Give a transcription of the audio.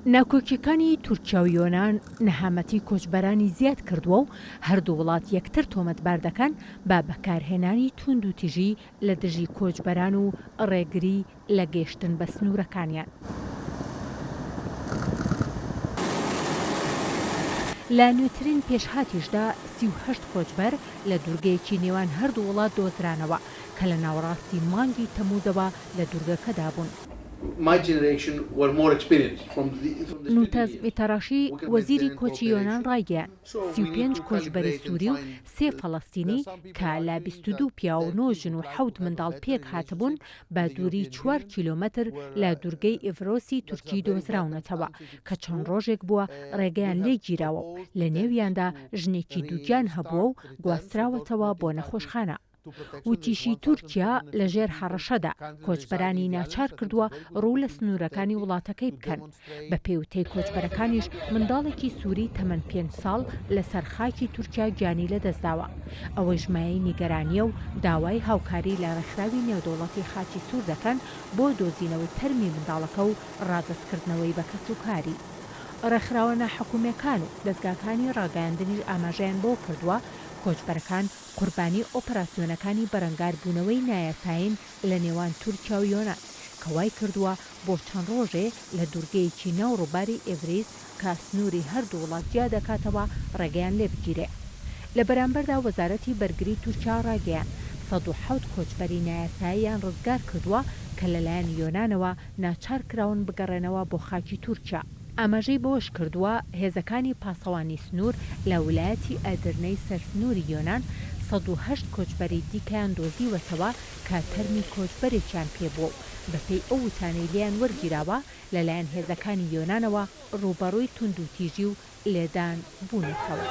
ناکۆکییەکانی تورکیا و یۆنان نەهامەتی کۆچبەرانی زیاد کردووە و هەردوو وڵات یەکتر تۆمەتبار دەکەن بە بەکارهێنانی تووندوتیژی لە دژی کۆچبەران و ڕێگری لە گەیشتن بە سنوورەکانیان. لە نوێترین پێشهاتیشدا 38 کۆچبەر لە دوورگەیەکی نێوان هەردوو وڵات دۆزرانەوە کە لە ناوەڕاستی مانگی تەمووزەوە لە دوورگەکەدا بوون. نوتەز میتاراشی، وەزیری کۆچی یۆنان ڕایگەیاند، 35 کۆچبەری سووری و سێ فەڵەستینی کە لە 22 پیاو و نۆ ژن و حەوت منداڵ پێکهاتبوون، بە دووری چوار کیلۆمەتر لە دوورگەی ئیڤرۆسی تورکی دۆزراونەتەوە کە چەند ڕۆژێک بووە ڕێگەیان لێ گیراوە و لە نێویاندا ژنێکی دووگیان هەبووە و گواستراوەتەوە بۆ نەخۆشخانە. وتیشی تورکیا لەژێر هەڕەشەدا کۆچبەرانی ناچار کردووە ڕوو لە سنوورەکانی وڵاتەکەی بکەن. بەپێی وتەی کۆچبەرەکانیش منداڵێکی سووری تەمەن پێنج ساڵ لەسەر خاکی تورکیا گیانی لەدەستداوە، ئەوەیش مایەی نیگەرانییە و داوای هاوکاری لە ڕێکخراوی نێودەوڵەتی خاچی سوور دەکەن بۆ دۆزینەوەی تەرمی منداڵەکە و ڕادەستکردنەوەی بە کەسوکاری. ڕێکخراوە ناحکومییەکان و دەزگاکانی ڕاگەیاندنیش ئاماژەیان بەوە کردووە، کۆچبەرەکان قوربانی ئۆپەراسیۆنەکانی بەرەنگاربوونەوەی نایاسایین لە نێوان تورکیا و یۆنان، کە وای کردووە بۆ چەند ڕۆژێ لە دوورگەیەکی ناو ڕووباری ئێڤریس کە سنووری هەردوو وڵات جیا دەکاتەوە ڕێگەیان لێ بگیرێ. لە بەرامبەردا وەزارەتی بەرگری تورکیا ڕایگەیاند، 107 کۆچبەری نایاساییان ڕزگار کردووە کە لەلایەن یۆنانەوە ناچار کراون بگەڕێنەوە بۆ خاکی تورکیا. ئاماژەی بەوەشکردووە، هێزەکانی پاسەوانی سنوور لە ولایەتی ئەدرنەی سەر سنووری یۆنان 108 کۆچبەری دیکەیان دۆزیوەتەوە کە تەرمی کۆچبەرێکیان پێبووە و بەپێی ئەو وتانەی لێیان وەرگیراوە لەلایەن هێزەکانی یۆنانەوە ڕووبەڕووی توندوتیژی و لێدان بوونەتەوە.